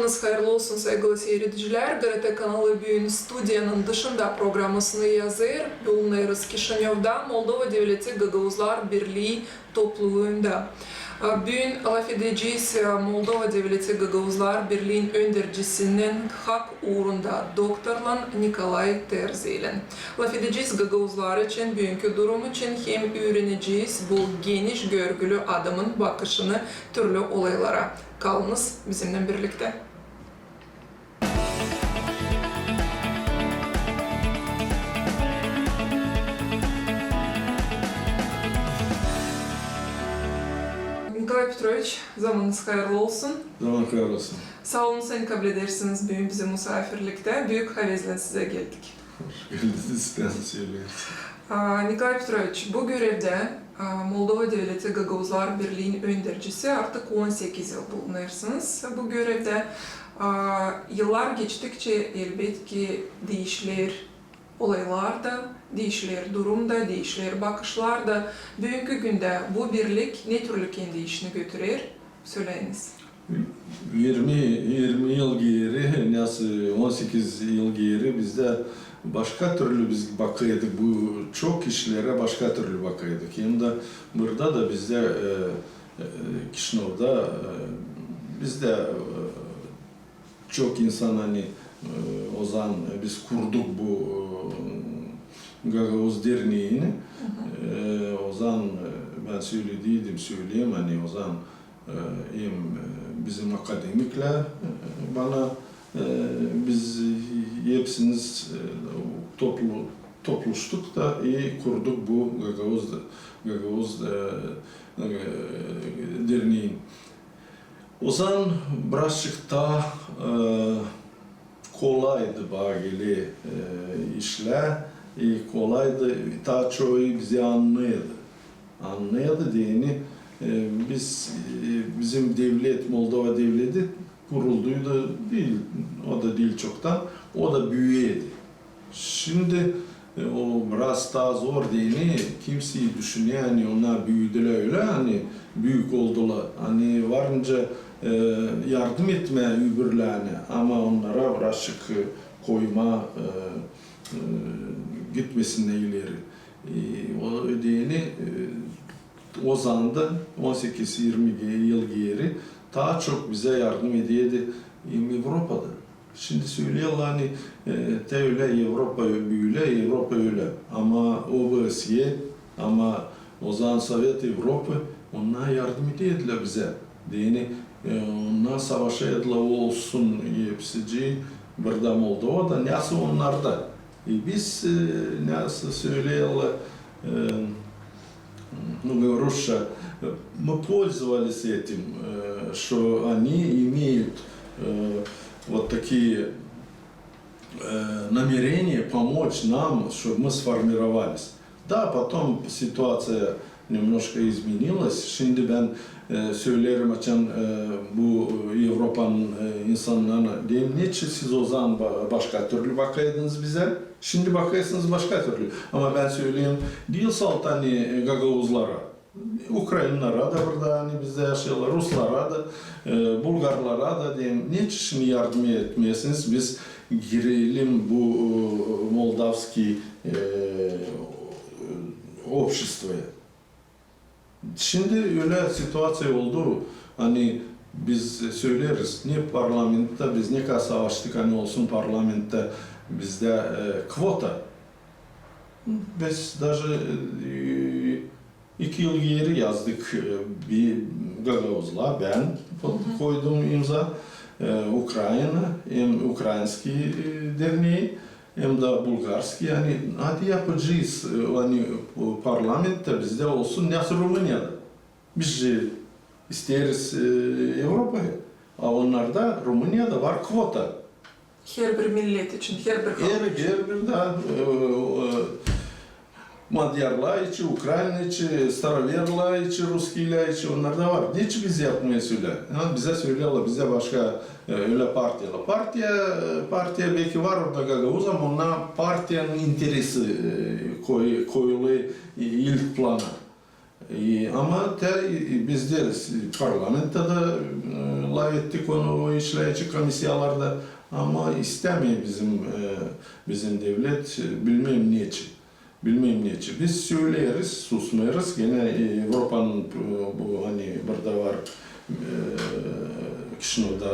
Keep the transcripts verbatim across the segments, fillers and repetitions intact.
Hayırlı olsun, saygılı siiredicilär. GRT kanalı büün Studiyanın dışında programasını yazêr. Bulunêrız Kişinövda, Moldova Devleti Gagauzlar Birlii topluluunda. Büün lafedecez Moldova Devleti Gagauzlar Birliin öndercisinin hak uurunda doktorlan Nikolay Terziylän. Lafedecez gagauzlar için, büünkü durum için hem üürenecez bu geniş görgülü adamın bakışını türlü olaylara. Kalınız bizimnän birliktä. Nikolay Petroviç, zamanınız hayırlı olsun. Zaman hayırlı olsun. Saa olun, sän kabul edersiniz büün bizi musaafirliktä. Büük havezlän sizä geldik. Hoş geldiniz, bän söleyim. A, Nikolay Petroviç, bu görevdä, a, Moldova Devleti Gagauzlar Birliin öndercisi artık on sekiz yıl bulunêrsınız bu görevdä. A, yıllar geçtikçä, elbetki, diişler olaylar da, diişler durum da, diişler bakışlar da. Büünkü gündä bu birlik ne türlü kendi işini götürer? Söleyiniz. İrmi, irmi yıl geeri, nasıl on sekiz yıl geeri bizdä başka türlü biz bakıyorduk, bu çok işlerä başka türlü bakıyorduk. Hem dä burada da bizdä, e, e, Kişinövda, e, bizdä, e, çok insan, ani, e, ozan, e, biz kurduk bu, e, Gagauz derneini. E, ozan, e, bän sölediydim, söleyim, ani ozan e, hem, e, bizim akademiklär, e, bana, e, biz hepsimiz, e, toplu-, topluştuk da i kurduk bu Gagauz, Gagauz, e, e, derneini. Ozan birazçık taa, e, kolaydı bana gelä, e, işlär, i kolaydı, taa çoyu bizi annêêrdı. Annêêrdı deyni, e, biz, e, bizim devlet, Moldova devleti kurulduydu diil, o da diil çoktan, o da büüyedi. Şindi, e, o biraz taa zor deyni, kimsey düşünä, ani onnar büüdülär ölä, ani büük oldulär, ani varınca, e, yardım etmää öbürlerinä, ama onnara birazçık, e, koymaa, e, e, gitmesinnär ileri. E, o deyni, e, ozan da on sekiz irmi ge-, yıl geeri taa çok bizä yardım edärdi, e, Evropada. Şindi söleerlär, ani, e, te ölä Evropa bölä, Evropa ölä. Ama O B S E, ama ozan Sovet Evropı, onnar yardım edärdilär bizä. Deyni, e, onnar savaşêrdılar olsun hepsicii burada Moldovada, nasıl onnarda. E, biz, e, nasıl söleerlär, e, ну, rusça, мы пользовались этим, e, что они имеют, e, вот такие, e, намерения помочь нам, чтобы мы сформировались. Да, потом ситуация немножко изменилась. Şindi bän, e, söleerim, açan, e, bu, e, Evropanın, e, insannarına deerim, neçin siz ozan ba-, başka türlü bakêrdınız bizä, şindi bakêrsınız başka türlü. Ama bän söleyim, diil salt, ani, e, gagauzlara. Ukrainlara da burada, ani bizdä yaşêêrlar, ruslara da, e, bulgarlara da deerim, neçin şindi yardım etmeersiniz, biz girelim bu, e, moldavskiy, e, обществоя. Şindi ölä situaţiya oldu, ani biz söleeriz, ne parlamenttä, biz ne kadar savaştık, ani olsun parlamenttä bizdä, e, kvota. Biz даже, e, iki yıl geeri yazdık, e, bir gagauzlar, bän koydum imza, e, Ukraina, hem ukrainskiy, e, derneyi, hem dä bulgarskiy, ani, hadi yapacez, e, ani, o, parlamenttä bizdä olsun, nasıl Rumuniyada. Biz isteeriz, e, Evropayı, a onnarda, Rumuniyada var kvota. Herbir millet için, herbir halk için. Herbir, herbir, da, e, e, madyarlar için, Ukraina için, staroverlar için, ruskiylär için, onnarda var. Neçin biz yapmêêrız ölä? Ya, bizä söleerlär, bizdä başka, e, ölä partiyalar. Partiya, e, partiya beki var orada gagauz, ama onnar partiyanın interesi, e, koy-, koyulêr, e, ilk plana. E, ama te, e, biz dä, e, parlamentada, e, lafettik onu, o işleyici komissiyalarda, ama istämeer bizim, e, bizim devlet, e, bilmäm neçin. Bilmäm neçin. Biz söleeriz, susmêêrız. Genä, e, Evropanın, e, bu, ani burada var, e, Kişinövda,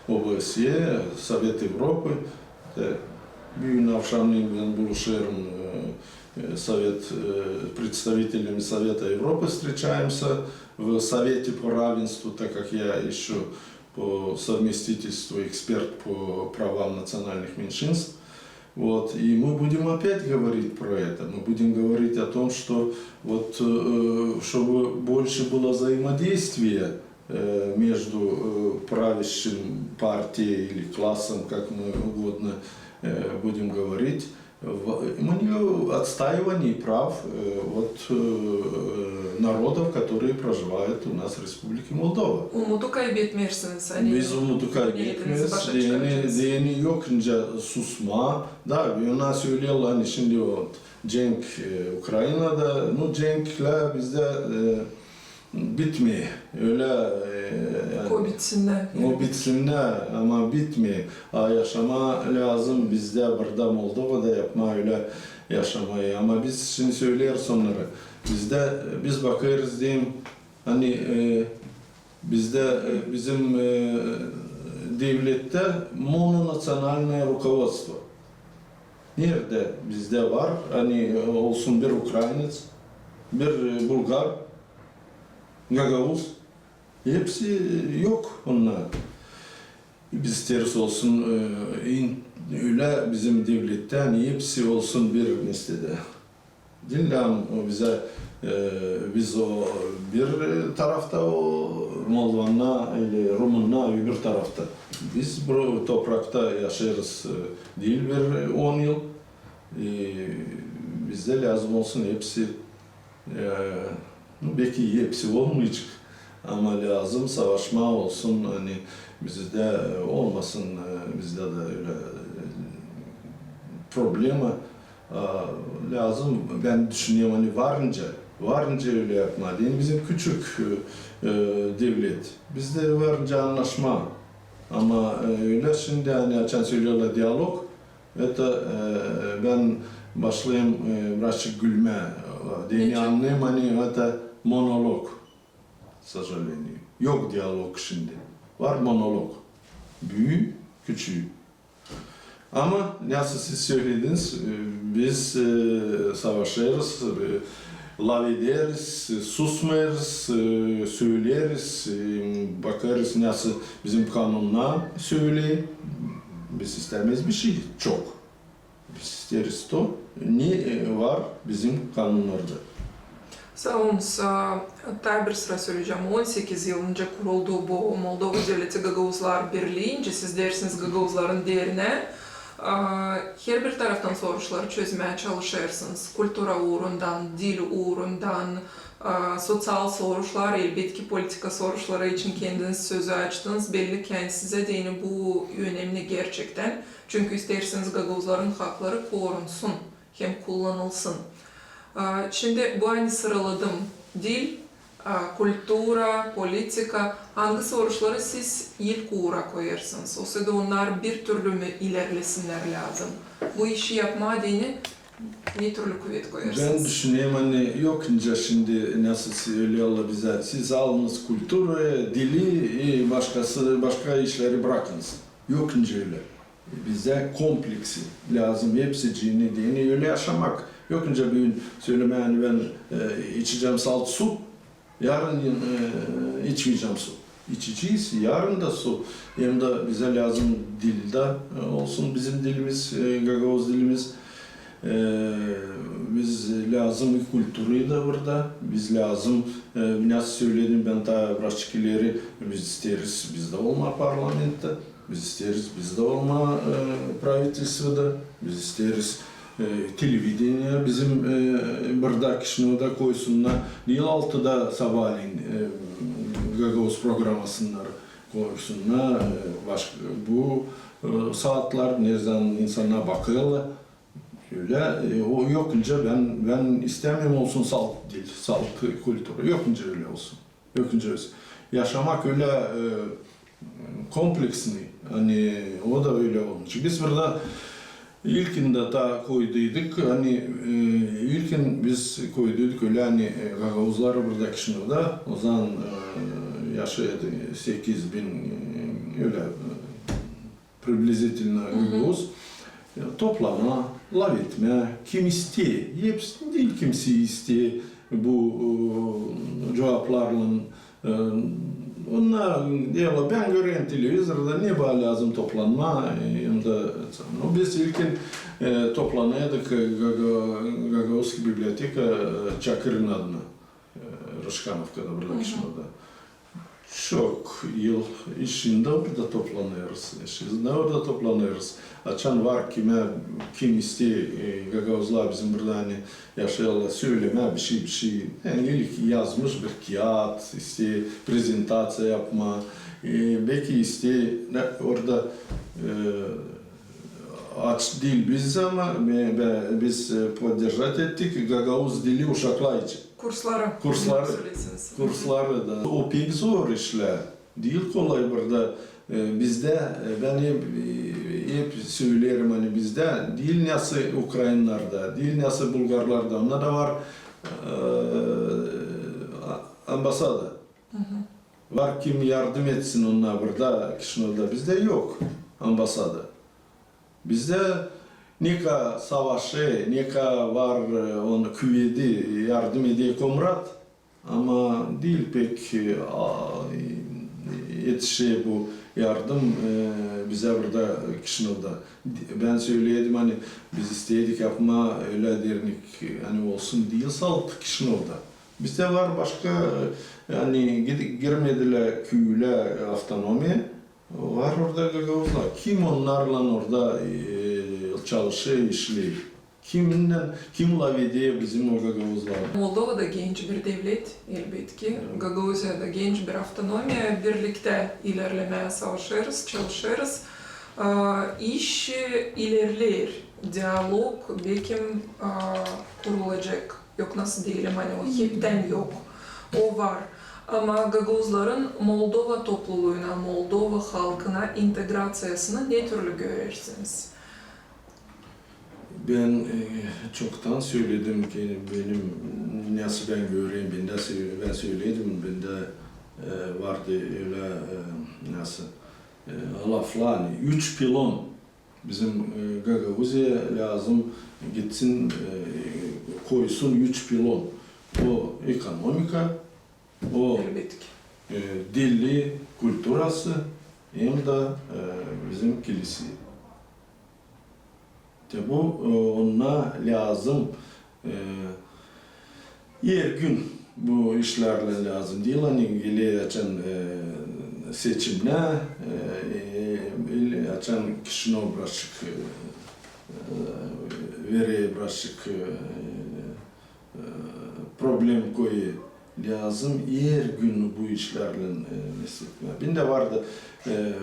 e, OBSE, Совет Европы. E, büün avşamneyin bän buluşêrım, e, e, Совет, e, представителями Совета Европы, встречаемся в Совете по равенству, так как я ещё по совместительству эксперт по правам национальных меньшинств. Вот, и мы будем опять говорить про это. Мы будем говорить о том, что вот, э, чтобы больше было взаимодействия, э, между, э, правящим партией или классом, как мы угодно, э, будем говорить, в, мы не отстаивании прав, э, вот, э, народов, которые проживают у нас в Республике Молдова. Umudu kaybetmeersiniz, ani... Biz umudu kaybetmeeriz. Deyni, deyni yok nicä susmaa. Da, ona söleerlär, ani şindi o cenk, e, Ukraynada, nu, cenklär bizdä, e, bitmeer. Ölä, e, yani, o bitsinnär. O bitsinnär, ama bitmeer. A yaşamaa lääzım bizdä burada Moldovada, yapmaa ölä yaşamayı. Ama biz şindi söleeriz onnara. Bizdä, biz bakêrız, deyim, ani, e, bizdä, e, bizim, e, devlettä mononaţionalnaya rukovodstvo. Neredä bizdä var, ani, e, olsun bir ukraynets, bir, e, bulgar, gagauz, hepsi, e, yok onnar. Biz isteeriz olsun, e, in-, ölä bizim devlettä, ani hepsi olsun bir neredä. Diil lääzım o bizä, e, biz o bir, e, tarafta, o moldovannar ili rumunnar öbür tarafta. Biz bu toprakta yaşêêrız, e, diil bir, e, on yıl. E, bizdä lääzım olsun hepsi, e, nu, beki hepsi olmayacek, ama lääzım savaşmaa olsun, ani bizdä, e, olmasın, e, bizdä dä ölä, e, problema. A, lääzım, bän düşünerim, ani varınca, varınca ölä yapmaa. Deyni bizim küçük, e, e, devlet. Bizdä varınca annaşmaa. Ama, e, ölä şindi, ani açan söleerlär dialog, это, e, bän başlayım, e, birazçık gülmää. E, deyni annêêrım, ani это монолог, к сожалению. Yok dialog şindi. Var monolog. Büü, küçüü. Ama, nasıl siz sölediniz, e, biz, e, savaşêrız, e, lafederiz, e, susmêêrız, e, söleeriz, e, bakêrız, nasıl bizim kanunnar söleer. Biz istämeeriz bişey çok. Biz isteeriz to, ne, e, var bizim kanunnarda. Saa olun, sa-, taa bir sıra söleyecäm. On sekiz yıl öncä kuruldu bu Moldova Devleti Gagauzlar Birlii, nicä siz deersiniz, Gagauzların dernää. A, herbir taraftan soruşları çözmää çalışêrsınız. Kultura uurundan, dil uurundan, a, soţial soruşlar, elbetki, politika soruşları için kendiniz sözü açtınız. Belli ki, ani sizä deyni bu önemli gerçektän. Çünkü isteersiniz, gagauzların hakları korunsun hem kullanılsın. A, şindi bu ani sıraladım: dil, a, kultura, politika. Angı soruşları siz ilk uura koyêrsınız? Osa da onnar bir türlü mü ilerlesinnär lääzım? Bu işi yapmaa deyni ne türlü kuvet koyêrsınız? Bän düşünerim, ani yok nicä şindi, nasıl söleerlär bizä, siz alınız kulturayı, dili, e, başkası, başka işleri brakınız. Yok nicä ölä. Bizä kompleksi lääzım, hepsicii deyni ölä yaşamak. Yok nicä büün sölemää, ani bän, e, içecäm salt su, yarın, e, içmeyecäm su. İçecez yarın da su. Hem dä bizä lääzım dil dä, e, olsun bizim dilimiz, e, gagauz dilimiz. E, biz lääzım kulturayı da burada. Biz lääzım, e, nasıl söledim bän taa birazçık ileri, biz isteeriz, biz dä olmaa parlamenttä. Biz isteeriz, biz dä olmaa, e, правительствода, biz isteeriz, e, телевидение bizim, e, burada Kişinövda koysunnar. Diil altıda sabaalän, e, gagauz programasınnar koysunnar, e, başka, bu, e, saatlar, neredan insannar bakêrlar. Ölä, e, o yok nicä bän, bän istämeerim olsun salt dil, salt kultura. Yok nicä ölä olsun. Yok nicä ölä. Yaşamak ölä, e, kompleksnıy, ani o da ölä olmayacek. Biz burada ilkin dä taa koyduyduk, ani, e, ilkin biz koyduyduk ölä, ani, e, gagauzlar burada Kişinövda, o zaman, e, yaşêêrdı sekiz bin, e, ölä, e, приблизительно gagauz, e, toplamaa, lafetmää, kim isteer, hepsi diil, kimsi isteer bu, e, cuvaplarlan, e, onnar, deyler, bän görerim televizorda, ne bana lääzım toplanmaa, e, hem dä, no, biz ilkin, e, toplanêrdık, e, Gaga-, Gagauzski biblioteka, e, Çakırın adına, e, Rışkanovkada, burada Kişinövda. Çok yıl şindi orada toplanêrız. Şindi orada toplanêrız. Açan var kimä, kim isteer, e, gagauzlar bizim burada, ani yaşêêrlar, sölemää bişey, bişey. Yani ilk yazmış bir kiyat, isteer prezentaţiya yapmaa. E, beki isteer, ne, orada, e, aç diil biz, ama bi-, bi-, biz, e, поддержать ettik gagauz dili uşaklar için. Kursları. Kursları. Kursları da. O pek zor işlär. Diil kolay burada, e, bizdä, e, bän hep, e, hep söleerim, ani bizdä diil nasıl ukrainlarda, diil nasıl bulgarlarda, onda da var, e, a-, ambasada. Var kim yardım etsin onnar burada, Kişinövda. Bizdä yok ambasada. Bizdä ne ka savaşêr, ne ka var, e, onu küvedi, yardım eder Komrat, ama diil pek, e, a, e, etişer bu yardım, e, bizä burada, e, Kişinövda. Bän söleedim, ani biz isteerdik yapmaa ölä dernek, ani olsun diil salt Kişinövda. Bizdä var başka, e, ani gid-, girmedilär küülä, e, avtonomiya. Var orada gagauzlar. Kim onnarlan orada, e, çalışêr, işleer? Kiminnän, kim lafeder bizim o gagauzlarlan? Moldova da genç bir devlet, elbetki. Gagauziya da genç bir avtonomiya. Birliktä ilerlemää savaşêrız, çalışêrız. A, iş ilerleer, dialog bekim, a, kurulacek. Yok, nasıl deyelim, ani o heptän yok. O var. Ama gagauzların Moldova topluluuna, Moldova halkına integraţiyasını ne türlü görersiniz? Bän, e, çoktan söledim ki, benim, nasıl bän görerim, bän dä sö-, bän söledim, bendä, e, vardı ölä, e, nasıl, e, laflar, ani üç pilon bizim, e, Gagauziya lääzım gitsin, e, koysun üç pilon. O ekonomika, o, elbetki, e, dili, kulturası, hem dä, e, bizim kilisi. Te bu, e, ona lääzım, e, Her gün bu işlärlän lääzım diil, ani geler açan, e, seçimnär, e, e, ili açan Kişinöv birazçık, e, e, verer birazçık, e, e, problem koyêr. Lääzım her gün bu işlärlän, e, nesetmää. Bendä vardı, e,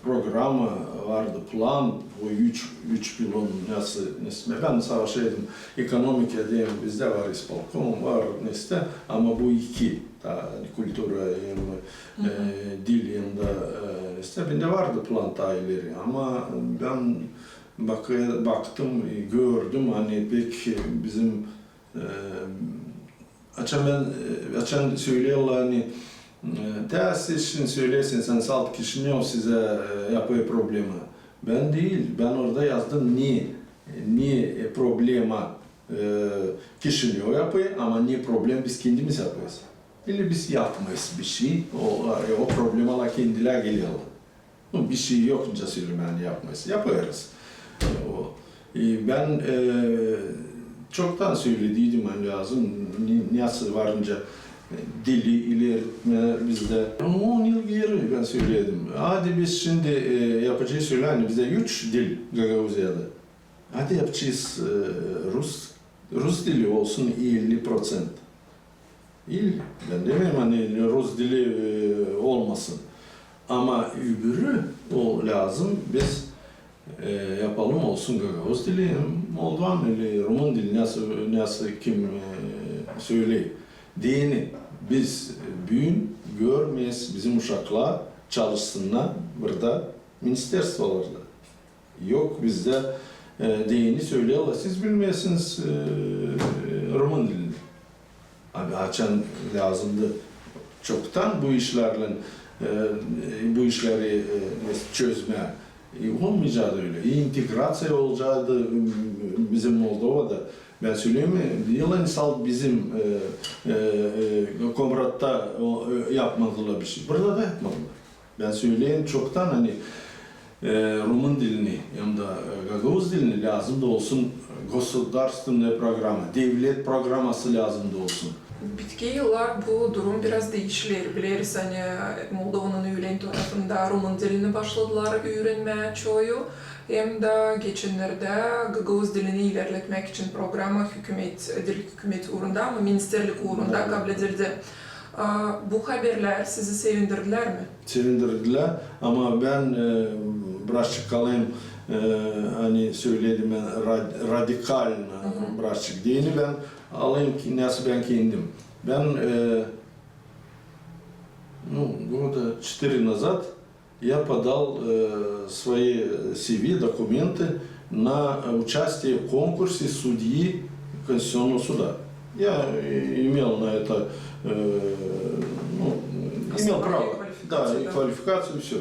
programa, vardı plan, o üç, üç pilon nasıl nesetmää. Bän savaşêrdım ekonomika deyni, bizdä var ispolkom, var nesä, ama bu iki, taa, ani kultura hem, e, dil hem dä, e, nesä. Bendä vardı plan taa ileri, ama bän bak-, baktım, gördüm, ani pek bizim E, açan bän, e, açan söleerlär, ani, e, te siz şindi söleersiniz, sän salt Kişinöv, sizä, e, yapêr problema. Bän diil, bän orada yazdım, ne, ne, e, problema, e, Kişinöv yapêr, ama ne problem biz kendimiz yapêrız. Eli biz yapmêêrız bişey, o, e, o problemalar kendilär gelerlär. Nu, bişey yok, nicä sölemää, ani yapmêêrız. Yapêrız. O, e, bän, e, çoktan sölediydim, ani lääzım, ne, nasıl varınca, e, dili ilerletmää bizdä. On yıl geeri bän söledim. Hadi biz şindi, e, yapacez ölä, ani bizdä üç dil Gagauziyada. Hadi yapacez, e, rus, rus dili olsun elli proţent. Elli. Bän demeerim, ani rus dili, e, olmasın. Ama öbürü, o lääzım, biz E, yapalım olsun gagauz dili, hem moldovan ili rumun dili, nasıl, nasıl kim, e, söyley. Deyni biz büün görmeeriz bizim uşaklar çalışsınnar burada ministerstvolarda. Yok bizdä, e, deyni söleerlär, siz bilmeersiniz, e, rumun dilini. Abi, açan lääzımdı çoktan bu işlärlän, e, bu işleri, e, çözmää, e, olmayacaydı ölä. İ integraţiya olacaydı, m, bizim Moldovada. Bän söleyim, e, yılın salt bizim, e, e, e, Komratta o, e, yapmadılar bişey. Burada da yapmadılar. Bän söleyim çoktan, ani, e, rumun dilini hem dä, e, gagauz dilini lääzım da olsun gosudarstvenaya programa, devlet programası lääzım da olsun. Bitki yıllar bu durum biraz diişiler. Bileriz, ani Moldovanın üülen tarafında rumun dilini başladılar üürenmää çoyu. Hem dä geçennerdä gagauz dilini ilerletmäk için programa hükümet, dil hükümet uurunda, ama ministerlik uurunda kabledildi. A, bu haberlär sizi sevindirdilär mi? Sevindirdilär, ama bän, e, birazçık kalayım, e, ani söledim bän, rad-, radikalno birazçık deyni bän alayım ki, nasıl bän kendim. Bän, e, ну, года четыре назад я подал, э, свои си ви, документы на участие в конкурсе судьи Конституционного суда. Я, э, имел на это, э, ну, имел право. Да, и квалификацию, всё.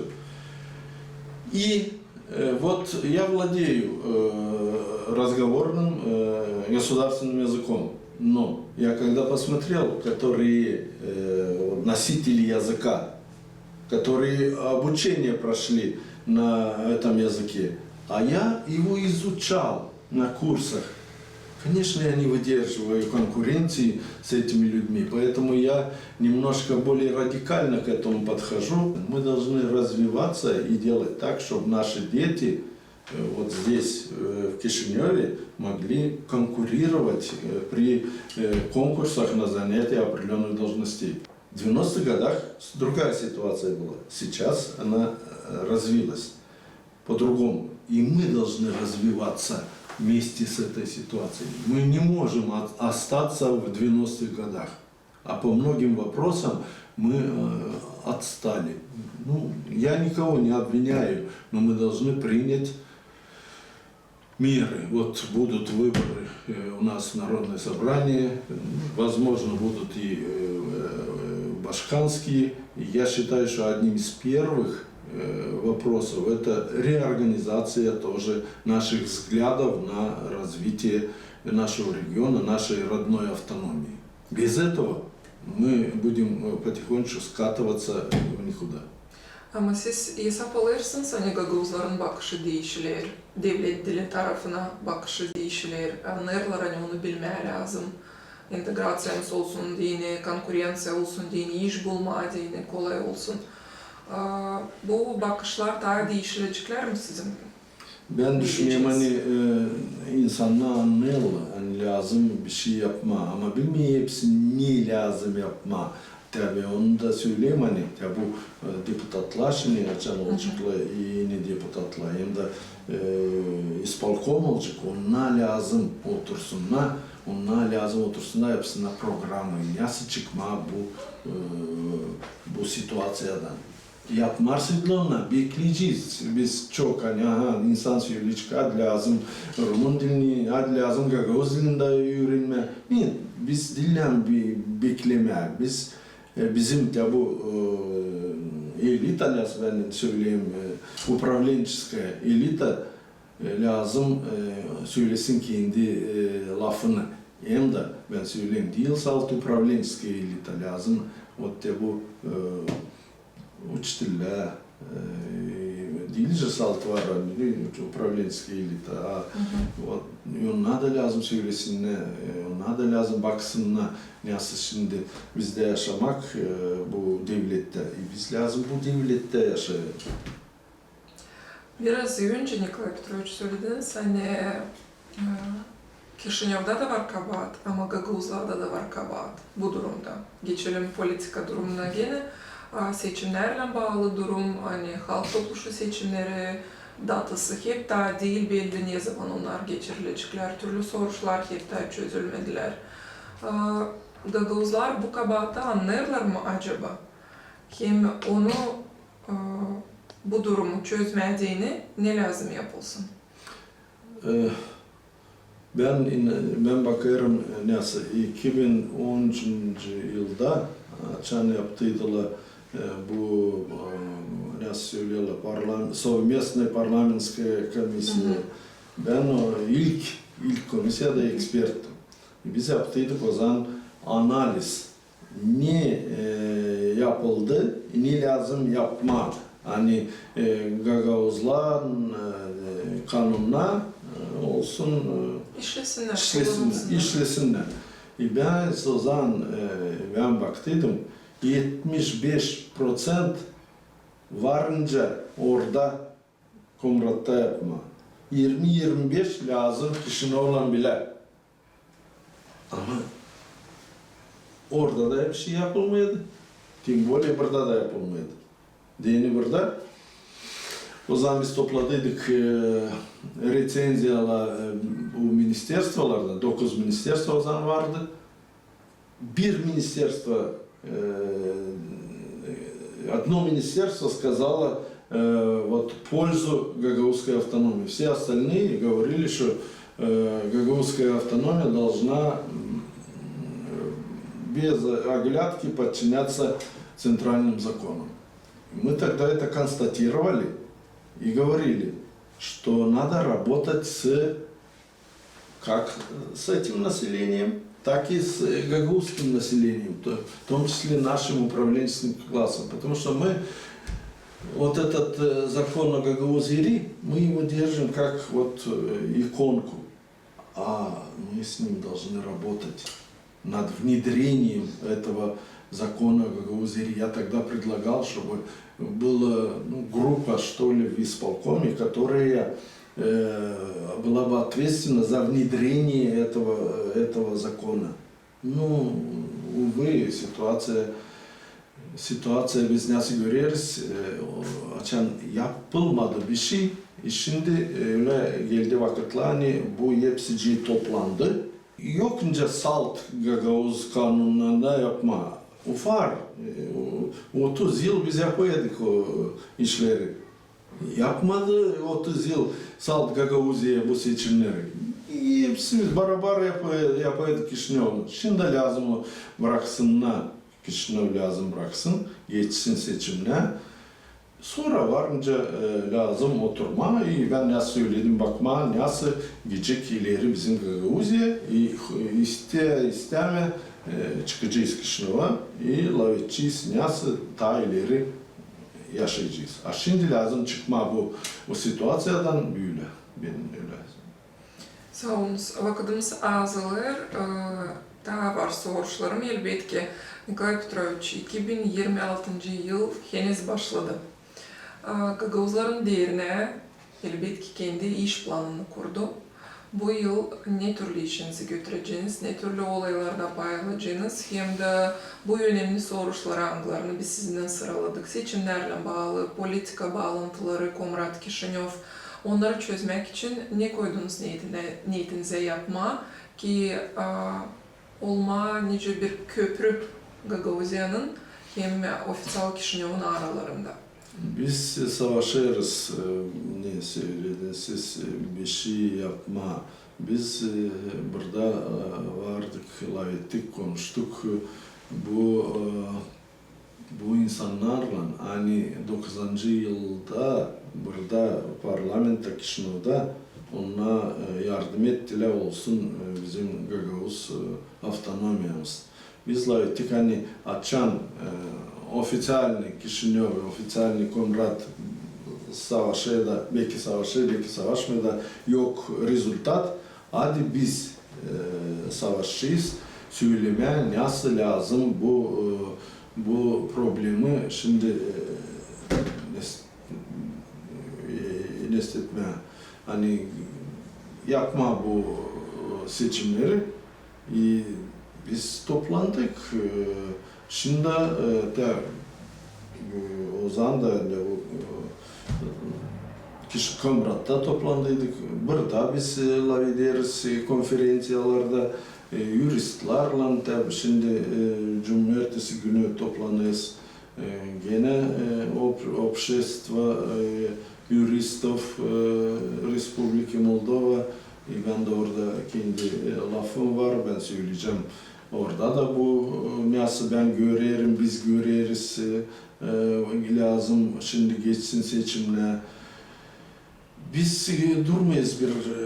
И, э, вот я владею, э, разговорным, э, государственным языком. Но я когда посмотрел, которые, э, вот носители языка, которые обучение прошли на этом языке, а я его изучал на курсах. Конечно, я не выдерживаю конкуренции с этими людьми, поэтому я немножко более радикально к этому подхожу. Мы должны развиваться и делать так, чтобы наши дети, э, вот здесь, э, в Кишинёве, могли конкурировать, э, при, э, конкурсах на занятия определённых должностей. В девяностых годах с-, другая ситуация была. Сейчас она, э, развилась по-другому. И мы должны развиваться вместе с этой ситуацией. Мы не можем от-, остаться в девяностых годах. А по многим вопросам мы, э, отстали. Ну, я никого не обвиняю, но мы должны принять меры. Вот будут выборы, э, у нас Народное собрание, возможно, будут и, э, э, башканские. Я считаю, что одним из первых, э, вопросов — это реорганизация тоже наших взглядов на развитие нашего региона, нашей родной автономии. Без этого мы будем, э, потихонечку скатываться в никуда. Ama siz esap alêrsınız, ani gagauzların bakışı diişiler, devlet dili tarafına bakışı diişiler, annêêrlar, ani onu bilmää lääzım, integraţiya olsun deyni, konkurenţiya olsun deyni, iş bulmaa deyni kolay olsun. A, bu bakışlar taa diişileceklär mi sizin? Bän düşünerim, ani, e, insannar annêêrlar, ani lääzım bişey yapmaa, ama bilmeer hepsi ne lääzım yapmaa. Tabii, onu da söleyim, ani, tabii, bu, e, deputatlar şindi açan olaceklar, eni deputatlar, hem dä, e, ispolkom olacek, onnar lääzım otursunnar, onnar lääzım otursunnar, yapsınnar programayı, nasıl çıkmaa bu, e, bu situaţiyadan. Yapmêêrsa bile onnar, bekleyecez biz çok, ani, aha, insan söleyecek, hadi lääzım rumun dilini, hadi lääzım gagauz dilini dä üürenmää. Нет, biz diil lääzım be-, beklemää. Biz, e, bizim dä bu, e, elita, nasıl bän söleyim, e, управленческая элита, e, lääzım, e, sölesin kendi, e, lafını. Hem dä, bän söleyim, diil salt управленческая элита, lääzım, вот, te bu, e, учителя, e, diil же salt var, управленческая элита, a, вот, e, onnar da lääzım sölesinnär, e, onnar da lääzım baksınnar, nasıl şindi bizdä yaşamak, e, bu devlettä. E, biz lääzım bu devlettä yaşayalım. Biraz öncä, Nikolay Petroviç, sölediniz, ani, e, Kişinövda da var kabaat, ama gagauzlarda da var kabaat bu durumda. Geçelim politika durumuna genä. A, seçimnärlän baalı durum, ani Halk Topluşu seçimneri, Datası hep taa diil belli, ne zaman onnar geçirilecäklär. Türlü soruşlar hep taa çözülmedilär. E, gagauzlar bu kabaatı annêêrlar mı acaba? Hem onu, e, bu durumu çözmää deyni ne lääzım yapılsın? E, bän in-, bän bakêrım, e, nesoy iki bin on üçüncü yılda, e, açan yaptıydılar, e, bu, e, nesoy söleerlär, parла-, совместная парламентская комиссия. Bän o ilk, ilk komissiyada eksperttim. Biz yaptıydık ozaman analiz, ne, e, yapıldı, ne lääzım yapmaa. Ani, e, gagauzların, e, kanunnar, e, olsun, e, işlesinnär, işlesinnär. E, bän ozaman, e, bän baktıydım, etmiş beş proţent varınca orada Komratta yapmaa. İrmi, irmi beş lääzım Kişinövlan bilä. Ama orada da bir şey yapılmêêrdı. Tim bolee burada da yapılmêêrdı. Deyni burada. Ozaman biz topladıydık, e, reţenziyaları, e, bu ministerstvolardan, dokuz ministerstvo ozaman vardı. Bir ministerstvo, e, одно министерство сказало, e, вот, в пользу гагаузской автономии. Все остальные говорили, что, e, гагаузская автономия должна, м, без оглядки подчиняться центральным законам. Мы тогда это констатировали и говорили, что надо работать с как с этим населением, так и с, э, гагаузским населением, то, в том числе нашим управленческим классом. Потому что мы вот этот, э, закон о Гагаузии-Ри, мы его держим как вот, э, иконку. А мы с ним должны работать над внедрением этого закона о Гагаузии-Ри. Я тогда предлагал, чтобы была, ну, группа, что ли, в исполкоме, которая, э, была бы ответственна за внедрение этого, этого закона. Ну, увы, ситуация, ситуация biz nasıl göreriz, e, o, açan yapılmadı bir şey, e, şindi, e, ölä geldi vakıtlar, ani bu hepsicii toplandı. Yok nicä salt gagauz kanununda yapmaa. Ufak, e, o, otuz yıl biz yapêrdık o işleri. Yapmadı otuz yıl salt Gagauziya bu seçimneri. Hepsimiz barabar yapê-, yapêrdık Kişinövlan. Şindi lääzım o braksınnar. Kişinöv lääzım braksın, geçsin seçimnär. Sora var nicä, e, lääzım oturmaa, i bän nasıl söledim, bakmaa, nasıl gidecek ileri bizim Gagauziya, i, e, iste-, istämää, e, çıkacez Kişinöva, i lafedecez, nasıl taa ileri yaşayacez. A şindi lääzım çıkmaa bu, bu situaţiyadan bölä, benim ölä. Saa olunuz, vakıdımız azalêr, e, taa var soruşlarım, elbetki. Nikolay Petroviç, iki bin irmi altıncı yıl henüz başladı. E, gagauzların dernää, elbetki, kendi iş planını kurdu. Bu yıl ne türlü işinizi götüreceniz, ne türlü olaylarda pay alacenız, hem dä bu önemli soruşları, angılarını biz sizinnän sıraladık, seçimnärlän baalı, politika baalantıları, Komrat, Kişinöv, onnarı çözmäk için ne koydunuz neetinä-, neetinizä yapmaa, ki, a, olmaa nicä bir köprü Gagauziyanın hem ofiţial Kişinövun aralarında? Biz savaşêrız, e, ne sölediniz siz, e, bir şey yapmaa. Biz, e, burada, e, vardık, lafettik, konuştuk. Bu, e, bu insannarlan, ani dokuzuncu yılda burada, parlamentta Kişinövda, onnar, e, yardım ettilär olsun, e, bizim gagauz, e, avtonomiyamız. Biz lafettik, ani açan, e, ofiţialnıy Kişinöv, ofiţialnıy Komrat savaşêr da, beki savaşêr, beki savaşmêêr da, yok rezultat, adi biz, e, savaşacez sölemää, nasıl lääzım bu, e, bu problemi şindi, e, nes-, e, nestetmää, ani yapmaa bu, e, seçimneri. I biz toplandık, e, şindi, e, te, e, ozaman da, e, o, e, Komratta toplandıydık. Burada biz, e, lafederiz, e, konferenţiyalarda, e, yuristlarlan, tabi, şindi, e, cumertesi günü toplanêrız. E, genä, e, об-, общество, e, юристов, e, Республики Молдова, e, bän dä orada kendi, e, lafım var, bän söleyecäm. Orada da bu, e, nasıl bän görerim, biz göreriz, e, e, lääzım şindi geçsin seçimnär. Biz, e, durmêêrız bir, e,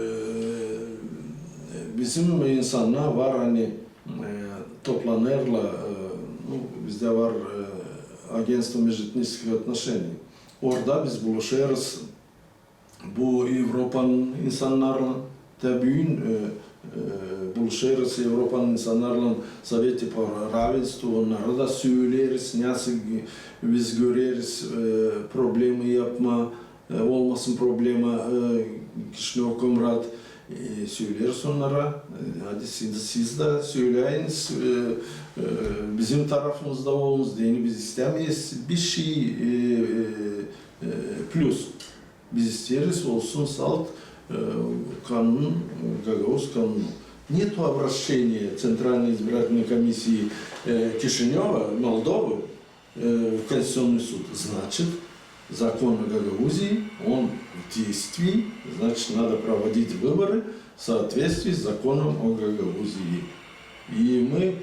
bizim insannar var, ani, e, toplanêrlar, e, nu, bizdä var, e, Агентство межэтнических отношений. Orada biz buluşêrız bu Evropanın insannarlan. Da büün, e, e, buluşêrız Evropanın insannarlan Совете по равенству, onnara da söleriz, nasıl biz göreriz, e, problemi yapma, e, olmasın problema, e, Kişinöv, Komrat, e, söleriz onnara, e, hadi siz, siz dä söleyiniz, e, e, bizim tarafımızda olunuz deyni, biz istämeeriz bişey, e, e, e, plus. Biz isteeriz olsun salt, e, kanun, gagauz kanunu. Нету обращения Центральной избирательной комиссии, э, Кишинева, Молдовы, э, в Конституционный суд. Значит, закон о Гагаузии, он в действии, значит, надо проводить выборы в соответствии с законом о Гагаузии. И мы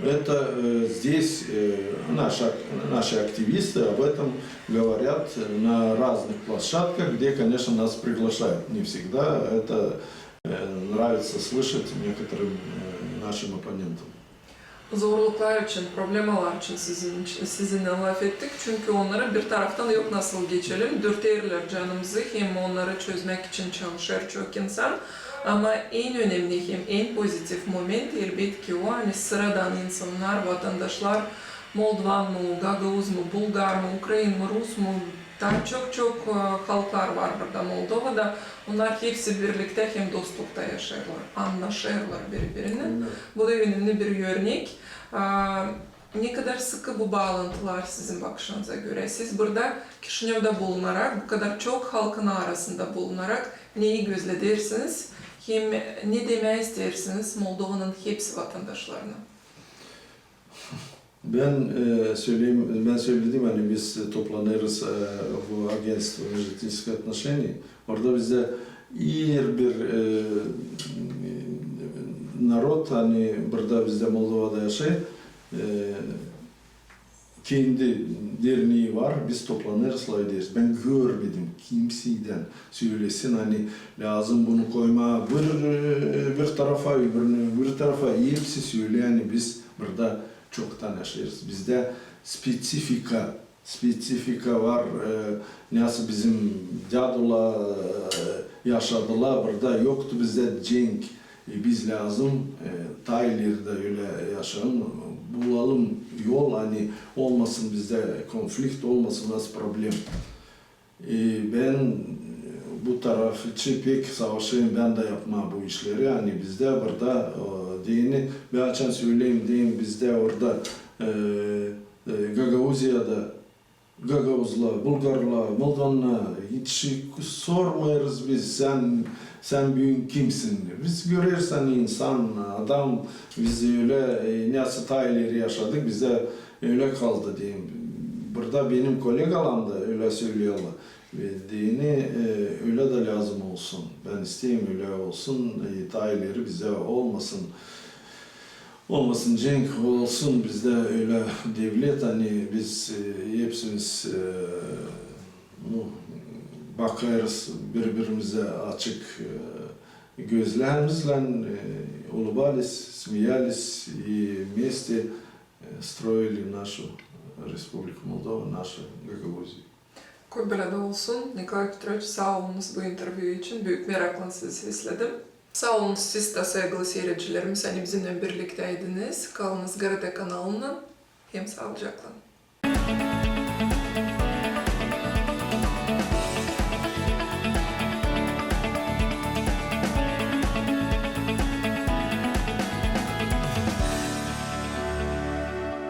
это, э, здесь, э, наши ак-, наши активисты об этом говорят на разных площадках, где, конечно, нас приглашают. Не всегда это, э, нравится слышать некоторым, э, нашим оппонентам. Zorluklar için, problemalar için sizin, sizinnän lafettik, çünkü onnarı bir taraftan yok nasıl geçelim, dürteerlär canımızı, hem onnarı çözmäk için çalışêr çok insan. Ama en önemli hem en pozitiv moment, elbetki, o, ani sıradan insannar, vatandaşlar, moldvan mı, gagauz mu, bulgar mı, ukrain mı, rus mu, taa çok-çok, e, halklar var burada Moldovada. Onnar hepsi birliktä hem dostlukta yaşêêrlar, annaşêrlar biri-birinnän. Bu da önemli bir örnek. A, ne kadar sıkı bu baalantılar sizin bakışınıza görä? Siz burada Kişinevda bulunarak, bu kadar çok halkın arasında bulunarak neyi gözledersiniz hem ne demää isteersiniz Moldovanın hepsi vatandaşlarına? Bän, e, söleyim, bän söledim, ani biz toplanêrız, e, bu Агентство межэтнических отношений. Orada bizdä herbir, e, narod, ani burada bizdä Moldovada yaşêêr, e, kendi derneyi var, biz toplanêrız, lafederiz. Bän görmedim kimseydän sölesin, ani lääzım bunu koymaa bir, e, bir tarafa, öbürünü bir tarafa. Hepsi söleer, ani biz burada çoktan yaşêêrız. Bizdä spetsifika, spetsifika var, e, nasıl bizim dädular, e, yaşadılar, burada yoktu bizdä cenk. E, biz lääzım, e, taa ileri dä ölä yaşam bulalım yol, ani olmasın bizdä konflikt, olmasın nasıl problem. E, bän, e, bu tarafçı pek savaşêrım bän dä yapmaa bu işleri. Ani bizdä burada, e, deyni, bän açan söleyim, deyim, bizdä orada, e, e, Gagauziyada gagauzlar, bulgarlar, moldovannar, hiç sormêêrız biz, sän, sän büün kimsin? Biz göreriz, ani insan, adam, biz ölä, e, nasıl taa ileri yaşadık, bizdä ölä kaldı, deyim. Burada benim kollegalarım da ölä söleerlär. Ve deyni, e, ölä dä lääzım olsun. Bän isteerim, ölä olsun, e, taa ileri bizdä olmasın. Olmasın cenk, olsun bizdä ölä devlet, ani biz, e, hepsimiz, e, nu, bakêrız biri-birimizä açık, e, gözlerimizlän, e, улыбались, смеялись и вместе, e, строили нашу Республику Молдова, нашу Гагаузию. Koy bölä dä olsun. Nikolay Petroviç, saa olunuz bu intervyu için. Büük meraklan sizi sesledim. Saa olunuz siz dä, saygılı siiredicilerimiz, ani bizimnän birliktäydiniz. Kalınız GRT kanalınnan. Hem saalıcaklan.